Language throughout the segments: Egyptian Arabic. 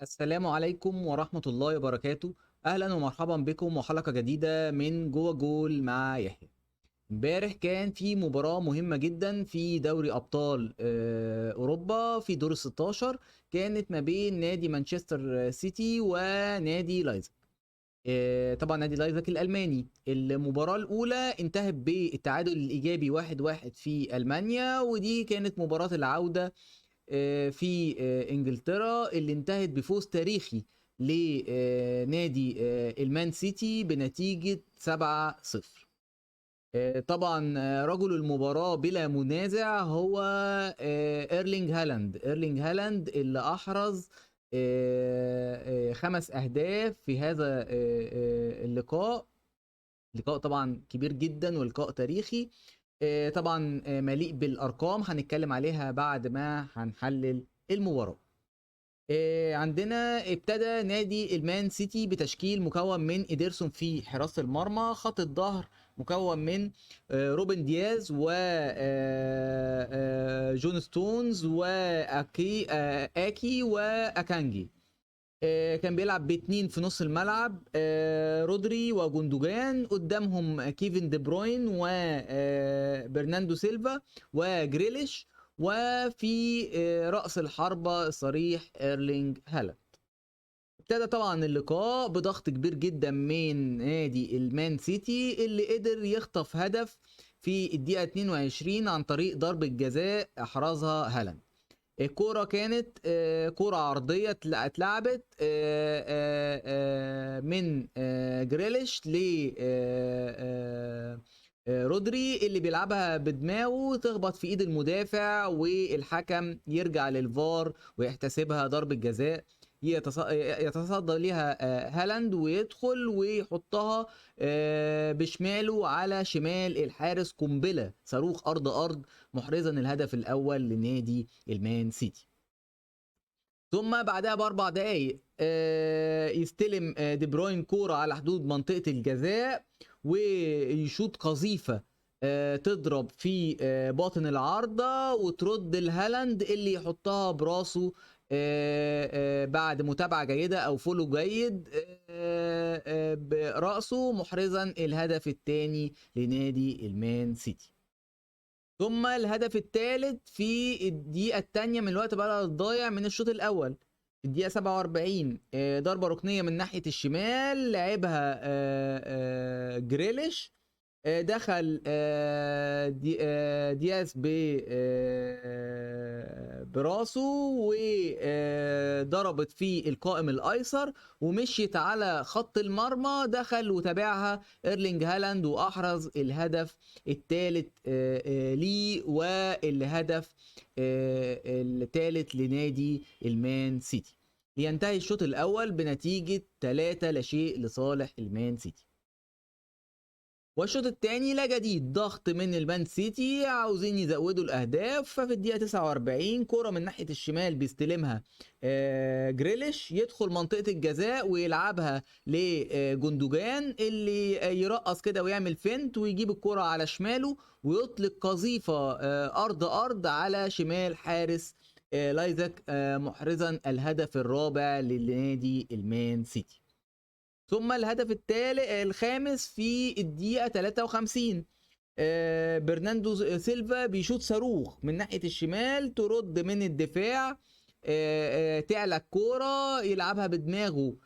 السلام عليكم ورحمة الله وبركاته. أهلا ومرحبا بكم وحلقة جديدة من جوه جول مع يحيى. امبارح كان في مباراة مهمة جدا في دوري أبطال أوروبا في دور ال16، كانت ما بين نادي مانشستر سيتي ونادي لايبزيج. طبعا نادي لايبزيج الألماني. المباراة الأولى انتهت بالتعادل الإيجابي 1-1 في ألمانيا، ودي كانت مباراة العودة في انجلترا اللي انتهت بفوز تاريخي لنادي المان سيتي بنتيجة 7-0. طبعا رجل المباراة بلا منازع هو ايرلينج هالاند. ايرلينج هالاند اللي احرز 5 اهداف في هذا اللقاء. لقاء طبعا كبير جدا ولقاء تاريخي، طبعا مليء بالارقام هنتكلم عليها بعد ما هنحلل المباراة. عندنا ابتدى نادي المان سيتي بتشكيل مكون من إيدرسون في حراسة المرمى، خط الظهر مكون من روبن دياز و جون ستونز واكي اكي واكانجي. كان بيلعب باتنين في نص الملعب، رودري وجوندوجان، قدامهم كيفن دي بروين وبرناندو سيلفا وجريليش، وفي رأس الحربة الصريح ايرلينج هالاند. ابتدى طبعا اللقاء بضغط كبير جدا من نادي المان سيتي اللي قدر يخطف هدف في الدقيقة 22 عن طريق ضربة جزاء احرزها هالاند. الكورة كانت كورة عرضية اتلعبت من جريليش ل رودري اللي بيلعبها بدماغه، تخبط في ايد المدافع والحكم يرجع للفار ويحتسبها ضربة جزاء. يتصدى ليها هالاند ويدخل ويحطها بشماله على شمال الحارس، قنبلة صاروخ أرض أرض، محرزا الهدف الأول لنادي المان سيتي. ثم بعدها ب4 دقايق يستلم دي بروين كورة على حدود منطقة الجزاء ويشوط قذيفة تضرب في باطن العارضة وترد الهالاند اللي يحطها براسه بعد متابعة جيدة أو follow جيد برأسه، محرزا الهدف الثاني لنادي المان سيتي. ثم الهدف الثالث في الدقيقة الثانية من الوقت بقى الضايع من الشوط الأول، في الدقيقة 47، ضربة ركنية من ناحية الشمال لعبها جريليش، دخل دياز براسه وضربت في القائم الأيسر ومشيت على خط المرمى، دخل وتابعها ايرلينج هالاند وأحرز الهدف الثالث ليه والهدف الثالث لنادي المان سيتي. لينتهي الشوط الأول بنتيجة 3-0 لصالح المان سيتي. والشوط الثاني لا جديد، ضغط من المان سيتي عاوزين يزودوا الأهداف. ففي الدقيقة 49 كرة من ناحية الشمال بيستلمها جريليش، يدخل منطقة الجزاء ويلعبها لجوندوجان اللي يرقص كده ويعمل feint ويجيب الكرة على شماله ويطلق قذيفة أرض أرض على شمال حارس لايبزيج، محرزا الهدف الرابع لنادي المان سيتي. ثم الهدف الثالث الخامس في الدقيقة 53، برناندو سيلفا بيشوط صاروخ من ناحية الشمال، ترد من الدفاع، تعلى الكورة يلعبها بدماغه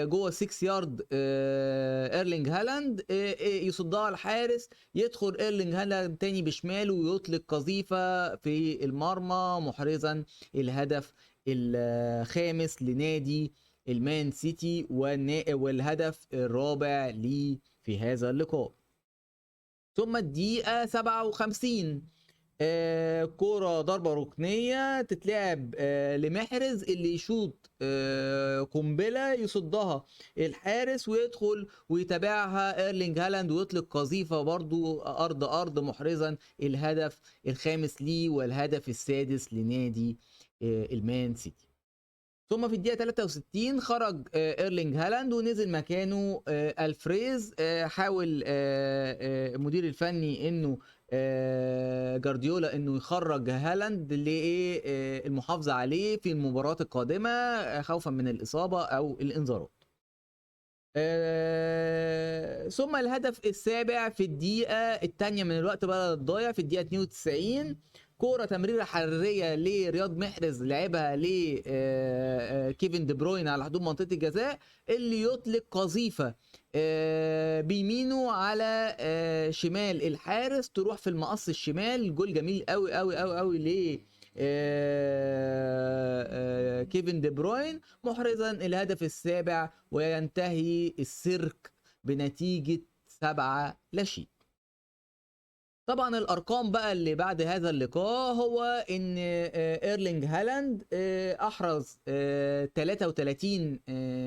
جوه 6 يارد ايرلينج هالاند، يصدها الحارس، يدخل ايرلينج هالاند تاني بشماله ويطلق قذيفة في المرمى، محرزا الهدف الخامس لنادي المان سيتي والهدف الرابع ليه في هذا اللقاء. ثم الدقيقة 57، كرة ضربة ركنية تتلعب لمحرز اللي يشوط قنبلة يصدها الحارس ويدخل ويتابعها ايرلينج هالاند ويطلق قذيفة برضو أرض أرض، محرزا الهدف الخامس ليه والهدف السادس لنادي المان سيتي. ثم في الدقيقة 63 خرج ايرلينج هالاند ونزل مكانه الفريز. حاول المدير الفني انه جارديولا انه يخرج هالاند لايه المحافظة عليه في المباريات القادمة خوفا من الاصابة او الانذارات. ثم الهدف السابع في الدقيقة الثانية من الوقت بدل الضايع في الدقيقة 92، كورة تمريره حرية لرياض محرز لعبها لكيفن دي بروين على حدود منطقة الجزاء، اللي يطلق قذيفه بيمينه على شمال الحارس تروح في المقص الشمال. جول جميل قوي قوي قوي قوي ل كيفن دي بروين، محرزا الهدف السابع، وينتهي السيرك بنتيجة 7-0. طبعا الارقام بقى اللي بعد هذا اللقاء هو ان ايرلينج هالاند احرز 33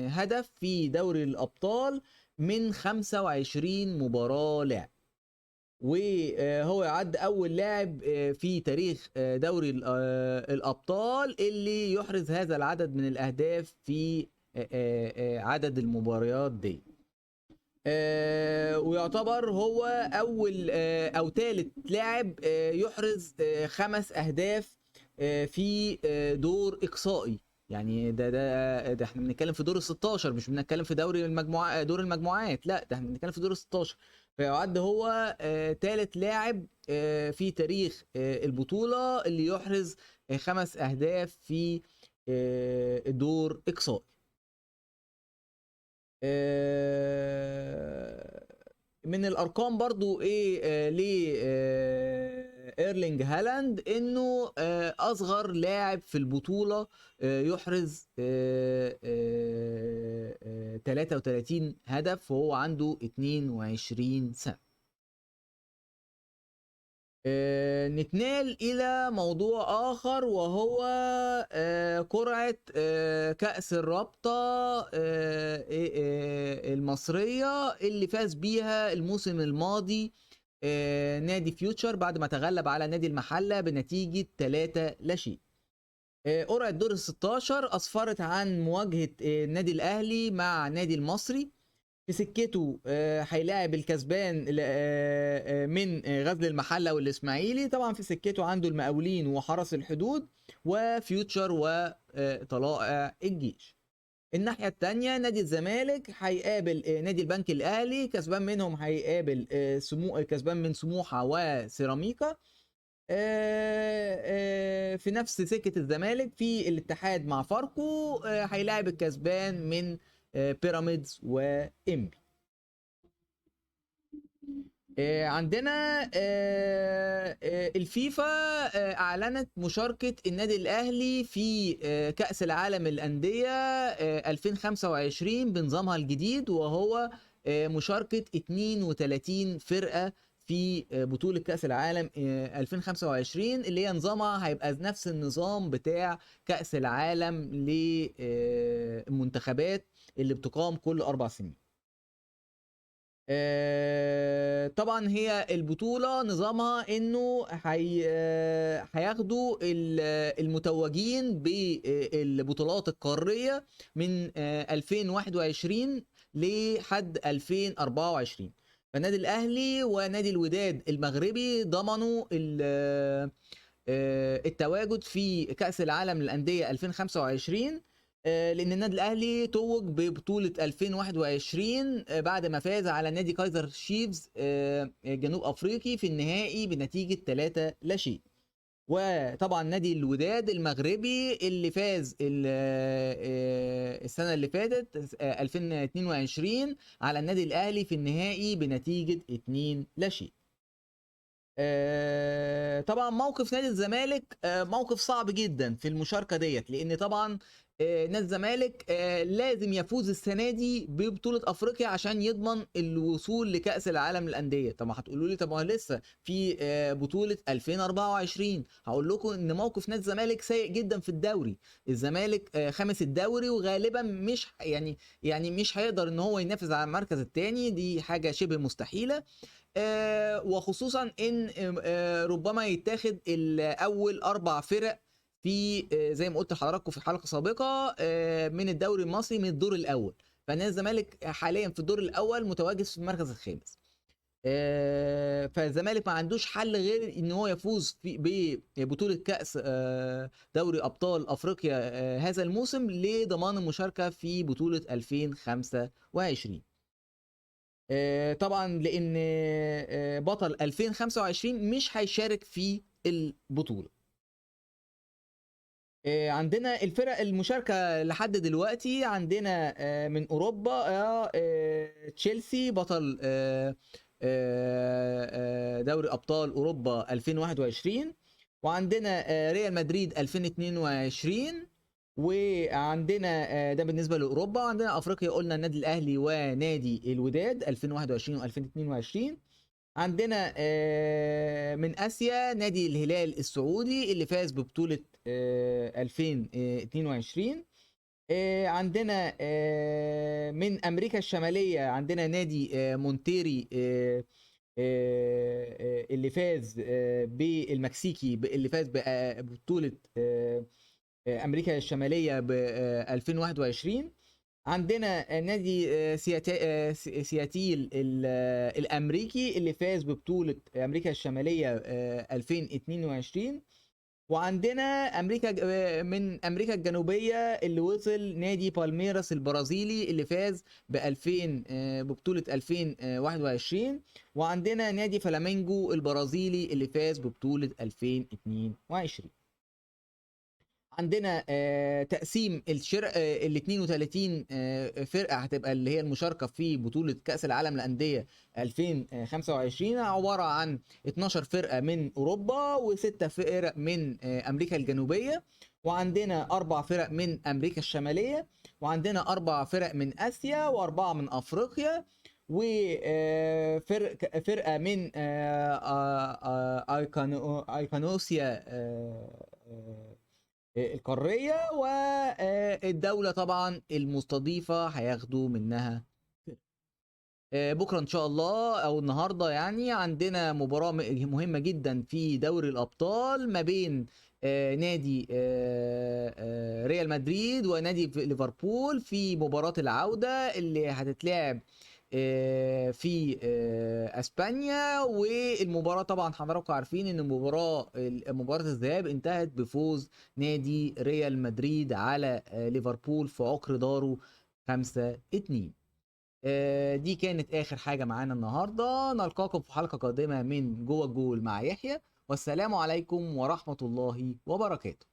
هدف في دوري الابطال من 25 مباراة لعب، وهو يعد اول لاعب في تاريخ دوري الابطال اللي يحرز هذا العدد من الاهداف في عدد المباريات دي. ويعتبر هو اول او ثالث لاعب يحرز 5 اهداف في دور اقصائي. يعني ده احنا بنتكلم في دور ال 16، مش بنتكلم في دوري المجموعات، دور المجموعات، لا ده احنا بنتكلم في دور ال 16. فيعد هو ثالث لاعب في تاريخ البطولة اللي يحرز 5 اهداف في دور اقصائي. من الارقام برضو ايه ل ايرلينج هالاند، انه اصغر لاعب في البطولة يحرز 33 هدف وهو عنده 22 سنة. نتنقل الى موضوع اخر، وهو قرعة كأس الرابطة المصرية اللي فاز بيها الموسم الماضي نادي فيوتشر بعد ما تغلب على نادي المحلة بنتيجة 3-0. قرعة دور ال16 أسفرت عن مواجهة النادي الأهلي مع نادي المصري. في سكته هيلاعب الكسبان من غزل المحلة والإسماعيلي. طبعا في سكته عنده المقاولين وحرس الحدود وفيوتشر وطلائع الجيش. الناحية التانية نادي الزمالك هيقابل نادي البنك الأهلي، كسبان منهم هيقابل كسبان من سموحة وسيراميكا. في نفس سكة الزمالك في الاتحاد مع فاركو، هيلاعب الكسبان من بيراميدز وإنبي. عندنا الفيفا أعلنت مشاركة النادي الأهلي في كأس العالم للأندية 2025 بنظامها الجديد، وهو مشاركة 32 فرقة في بطولة كأس العالم 2025، اللي هي نظامها هيبقى نفس النظام بتاع كأس العالم للمنتخبات اللي بتقام كل 4 سنين. طبعا هي البطولة نظامها انه هياخدوا المتوجين بالبطولات القارية من 2021 لحد 2024. فالنادي الاهلي ونادي الوداد المغربي ضمنوا التواجد في كأس العالم للأندية 2025، لان النادي الاهلي توج ببطولة 2021 بعد ما فاز على نادي كايزر شيفز جنوب افريقي في النهائي بنتيجة 3-0. وطبعا نادي الوداد المغربي اللي فاز السنة اللي فاتت 2022 على النادي الاهلي في النهائي بنتيجة 2-0. طبعا موقف نادي الزمالك موقف صعب جدا في المشاركة ديت، لان طبعا نادي الزمالك لازم يفوز السنة دي ببطولة افريقيا عشان يضمن الوصول لكاس العالم للاندية. طب هتقولوا لي طب ما لسه في بطوله 2024. هقول لكم ان موقف نادي الزمالك سيء جدا في الدوري. الزمالك خامس الدوري، وغالبا مش يعني مش هيقدر ان هو ينافس على المركز الثاني، دي حاجة شبه مستحيلة. وخصوصا ان ربما يتاخد الاول 4 فرق في زي ما قلت لحضراتكم في حلقة سابقه من الدوري المصري من الدور الاول. فنادي الزمالك حاليا في الدور الاول متواجد في المركز الخامس. فالزمالك ما عندوش حل غير ان هو يفوز في ببطولة كاس دوري ابطال افريقيا هذا الموسم لضمان المشاركة في بطوله 2025. طبعا لان بطل 2025 مش هيشارك في البطولة. عندنا الفرق المشاركة لحد دلوقتي، عندنا من اوروبا تشيلسي بطل دوري ابطال اوروبا 2021، وعندنا ريال مدريد 2022، وعندنا ده بالنسبة لاوروبا. عندنا افريقيا قلنا النادي الاهلي ونادي الوداد 2021 و2022. عندنا من اسيا نادي الهلال السعودي اللي فاز ببطولة 2022. عندنا من امريكا الشمالية عندنا نادي مونتيري اللي فاز بالمكسيكي، اللي فاز ببطولة امريكا الشمالية ب 2021. عندنا نادي سياتيل الامريكي اللي فاز ببطولة امريكا الشمالية 2022. وعندنا امريكا من امريكا الجنوبية اللي وصل نادي بالميراس البرازيلي اللي فاز ب 2000 ببطولة 2021. وعندنا نادي فلامينجو البرازيلي اللي فاز ببطولة 2022. عندنا تقسيم الشرق ال 32 فرقه هتبقى اللي هي المشاركة في بطوله كاس العالم للاندية 2025 عبارة عن 12 فرقه من اوروبا و6 فرق من امريكا الجنوبية، وعندنا 4 فرق من امريكا الشمالية، وعندنا 4 فرق من اسيا و4 من افريقيا، وفرق فرقه من ايقانوسيا القارية، والدولة طبعا المستضيفة هياخدوا منها. بكرة ان شاء الله او النهاردة يعني عندنا مباراة مهمة جدا في دوري الابطال ما بين نادي ريال مدريد ونادي ليفربول في مباراة العودة اللي هتتلعب في اسبانيا. والمباراة طبعا حضراتكم عارفين ان مباراة الذهاب انتهت بفوز نادي ريال مدريد على ليفربول في عقر داره 5-2. دي كانت اخر حاجة معانا النهارده. نلقاكم في حلقة قادمة من جوه الجول مع يحيى، والسلام عليكم ورحمة الله وبركاته.